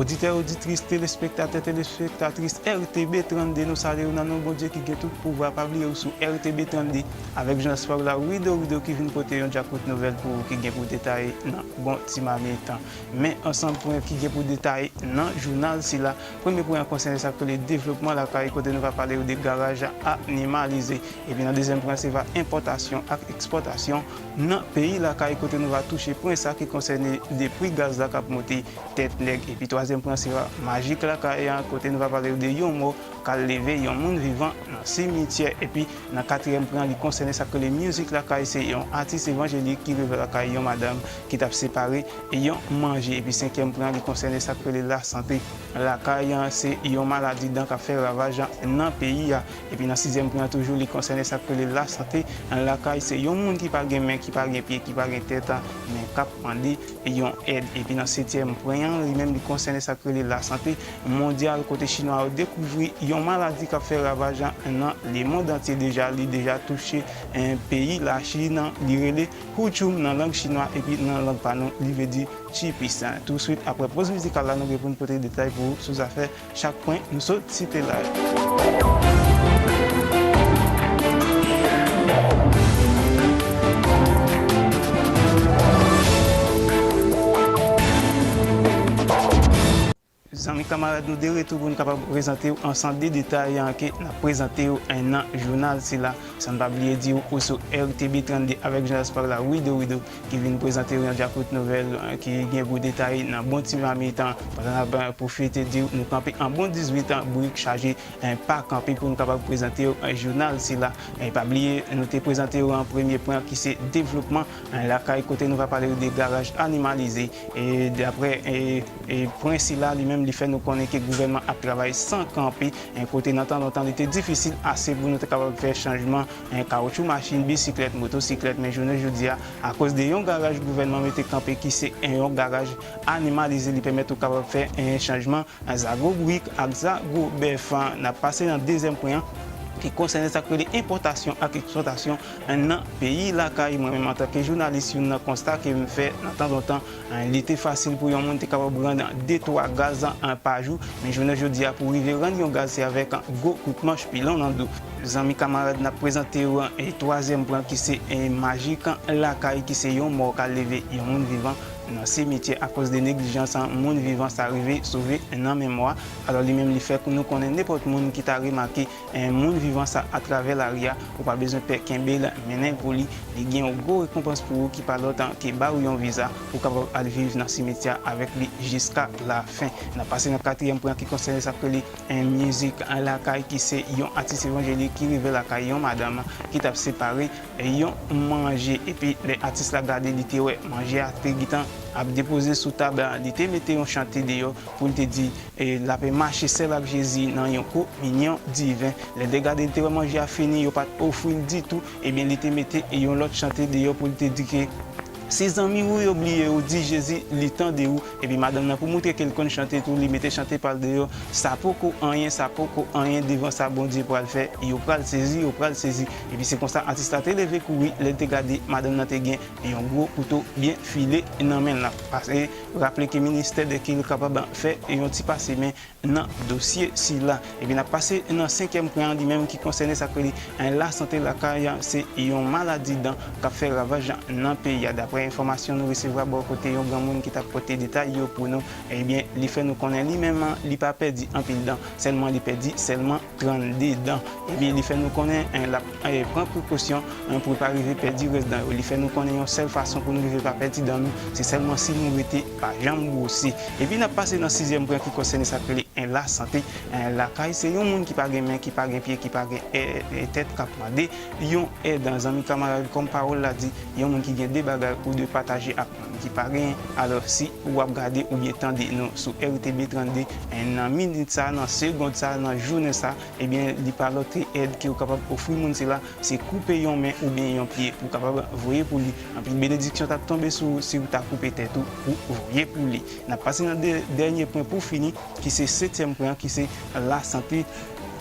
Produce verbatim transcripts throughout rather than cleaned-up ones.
Oditè, oditris, telespektatè, telespektatris R T B trannde, nou salye w nan non Bondye ki gen tout pouvwa. Pa bliye w sou R T B trannde avèk Jean Spagla Rido Rido ki vin pote yon djakout nouvèl pou ou ki gen pou detay nan bon ti mamit. Men ansanm pwen ki gen pou detay nan jounal sila. Premye pwen an konsène sa k rele devlopman lakay, kote nou va pale w de garaj animalize. Epi nan dezyèm pwen an, se va enpòtasyon ak ekspòtasyon nan peyi lakay, kote nou va touche pwen sa ki konsène de pri gaz la k ap monte tèt nèg. Epi twazyèm pwen an, se va majik lakay an, kote nou va pale w de yon mò k al leve yon moun vivan nan simityè. Epi nan katriyèm pwen an, li konsène sa k rele mizik lakay, se yon atis evanjelik ki rive lakay yon madanm ki t ap separe yon manje. Epi senkyèm pwen an, li konsène sa k rele lasante lakay an, se yon maladi dan k ap fè ravaj nan peyi a. Epi nan sizyèm pwen an toujou, li konsène sa k rele lasante lakay, se yon moun ki pa gen men, ki pa gen pye, ki pa gen tèt, men k ap mande yon èd. Epi nan setyèm pwen an, li menm li konsène sa k rele lasante mondyal, kote chinwa yo dekouvri yon maladi k ap fè ravaj nan lemonn antye deja, li deja touche, eh, peyi Lachin, li rele Huchum nan lang chinwa, epi nan lang pa nou, li vle di chipis. Touswit, apre poz mizikal la, nou gen pou n pote detay pou ou sou zafè chak pwen nou sot site la yo. Zanmi kamarad, nou de retou pou n kapab prezante w ansanm de detay ke n ap prezante w nan jounal sila. San n pa bliye di w ou sou R T B trannde avèk Jean Gaspard la, Rido Rido, ki vin prezante w yon djakout nouvèl, eh, ki gen gwo detay nan bon ti mamit. Pandan n ap, eh, pwofite di w nou kanpe an bon dizuit, eh, brik chaje, eh, pa kanpe pou n kapab prezante w, eh, jounal sila. Eh, pa bliye, nou te prezante w an premye pwen ki se devlopman, eh, lakay, kote nou va pale w de garaj animalize. E daprè, eh, eh, pwen sila, li menm, li fè nou konnen ke gouvènman ap travay san kanpe, eh, kote nan tan lontan, li te difisil ase pou nou te kapab fè chanjman, eh, kawotchou machin, bisiklèt, motosiklèt, men jounen jodi a, akoz de yon garaj gouvènman mete kanpe ki se, eh, yon garaj animalize, li pèmèt ou kapab fè, eh, chanjman zago brik ak zago bèf. N ap pase nan dezyèm pwen an, ki konsène sa k rele enpòtasyon ak ekspòtasyon nan peyi lakay. Mwen menm, antanke jounalis, youn nan konsta ke m fè nan tan zòt tan, li te fasil pou yon moun te kapab rann de twa gaz pa jou, men jounen jodi a, pou rive rann yon gaz, se avèk gwo kout manch pilon nan do. Zanmi kamarad, n ap prezante w, e, twazyèm pwen ki se, e, majik lakay, ki se yon mò k al leve yon moun vivan nan simityè akoz de neglijans moun vivan sa rive sove nan men mò a. Alò, li menm, li fè nou konnen nenpòt moun ki ta remake, e, moun vivan sa atravè lari a, ou pa bezwen pè, kenbe l, mennen l pou li. Li gen yon gwo rekonpans pou ou ki pa lòt ke ba ou yon viza pou w kapab al viv nan simityè a avèk li jiska lafen. N ap pase nan katriyèm pwen ki konsène sa k rele, e, mizik lakay, ki se yon atis evanjelik ki rive lakay yon madanm ki t ap separe yon manje. Epi lè atis la gade, li te wè manje a te gentan ap depoze sou tab, li te mete yon chante deyò pou l te di, e, l ap mache sèl ak Jezi nan yon kominyon diven. Lè l te gade, li te wè manje a fini, yo pa t ofri l ditou, ebyen, li te mete yon lòt chante deyò pou l te di ke si zanmi ou yo bliye w, di Jezi li tande w. Epi madanm nan, pou montre ke l konn chante tou, li mete chante pa l deyò. Sa poko anyen, sa poko anyen devan sa Bondye pral fè. Yo pral sezi, yo pral sezi. Epi se konsa atis la te leve kouri. Lè l te gade, madanm nan te gen yon gwo kouto byen file nan men l. N ap pase raple ke ministè dèk il kapab fè yon ti pase men nan dosye sila. Epi n ap pase nan senkyèm pwen an, li menm ki konsène sa k rele, e, lasante lakay, se yon maladi dan k ap fè ravaj nan peyi a. Daprè enfòmasyon nou resevwa bò kote yon granmoun ki t ap pote detay yo pou nou, ebyen, li fè nou konnen li menm, li pa pèdi anpil dan, sèlman li pèdi sèlman trannde dan. Ebyen, li fè nou konnen, e, l ap, e, pran prekosyon, e, pou l pa rive pèdi rès dan yo. Li fè nou konnen yon sèl fason pou nou rive pa pèdi dan nou, se sèlman si nou rete pa janm bwose. Epi n ap pase nan sizyèm pwen ki konsène sa k rele, e, lasante, e, lakay. Se yon moun ki pa gen men, ki pa gen pye, ki pa gen, e, e, tèt k ap mande yon èd. Zanmi kamarad, kòm pawòl la di, yon moun ki gen de bagay ou dwe pataje ak moun ki pa genyen. Alò, si w ap gade oubyen tande nou sou R T B trannde, e, nan minit sa, nan segond sa, nan jounen sa, ebyen, li pa lòt èd ke w kapab ofri moun sila, se koupe yon men oubyen yon pye pou w kapab voye pou li. Anpil benediksyon t ap tonbe sou ou si w ta koupe tèt ou pou voye pou li. N ap pase nan dè-, dènye pwen pou fini, ki se setyèm pwen an, ki se lasante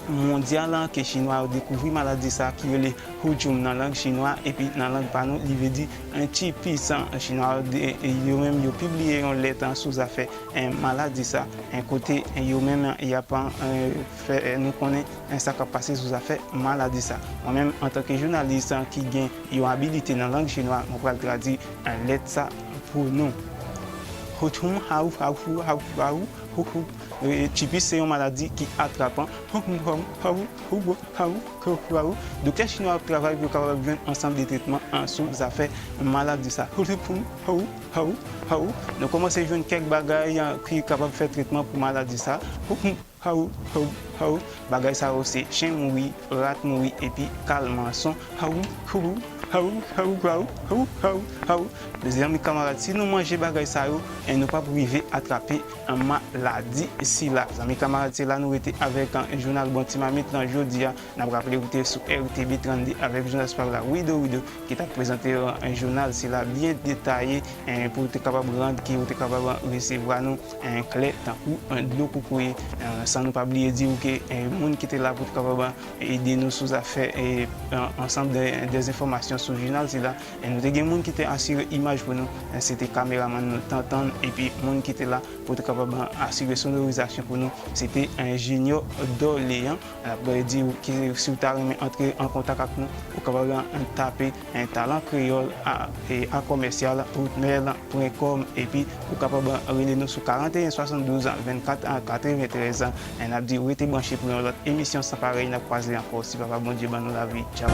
mondyal ke Chinwa yo dekouvri maladi sa ki rele Hujum nan lang chinwa, epi nan lang pa nou, li vle di, eh, tchipis. Chinwa yo, yo menm, yo pibliye yon lèt sou zafè, eh, maladi sa, eh, kote, eh, yo menm, y ap, eh, fè, eh, nou konnen, eh, sa k ap pase sou zafè maladi sa. Mwen menm, antanke jounalis, eh, ki gen yon abilite nan lang chinwa, mwen pral tradui, eh, lèt sa pou nou. Hujum, hau, hau, hau, hau, hujum. Eh, tchipis se yon maladi ki atrapan. Hujum, hau, hau, hujum, hau, hau, hau. Doktè chinwa ap travay pou yo kapab jwenn ansanm de tretman, eh, sou zafè maladi sa. Hujum, hau, hau, hau. Nou kòmanse jwenn kèk bagay, eh, ki kapab fè tretman pou maladi sa. Hujum, hau, hau, hau. Bagay sa yo se chen mouri, rat mouri, epi kalmanson. Hau, hau, hau, hau, hau, hau, hau, hau. Mezanmi kamarad, si nou manje bagay sa yo, eh, nou p ap rive atrape, eh, maladi sila. Zanmi kamarad, se la nou rete avèk, eh, jounal Bon Ti Mamit lan jodi a. N ap raple ou te sou R T B trannde avèk jounalis pa w la, Wido Wido, ki t ap prezante, eh, jounal sila byen detaye, eh, pou w te kapab rann, ki ou te kapab resevwa nou, eh, klè tankou, eh, dlo kokoye. Eh, san nou pa bliye di w ke, eh, moun ki te la pou te kapab, eh, ede nou sou zafè, eh, an-, ansanm de, de enfòmasyon sou jounal sila, eh, nou te gen moun ki te asire imaj pou nou, eh, se te kameramann nou Tantan, epi moun ki te la pou te kapab asire sonorizasyon pou nou, se te, eh, Junior Dorlean. N ap di w ke si w ta renmen antre an kontak ak nou, ou kapab tape, eh, Talan Kreyòl a, e, a kòmèsyal hotmail pwen kòm, epi ou kapab rele nou sou karant e en swasanndouz vennkat katreventrèz. E n ap di w rete branche pou yon lòt emisyon san parèy. N ap kwaze ankò si Papa Bondye ban nou lavi. Tchao.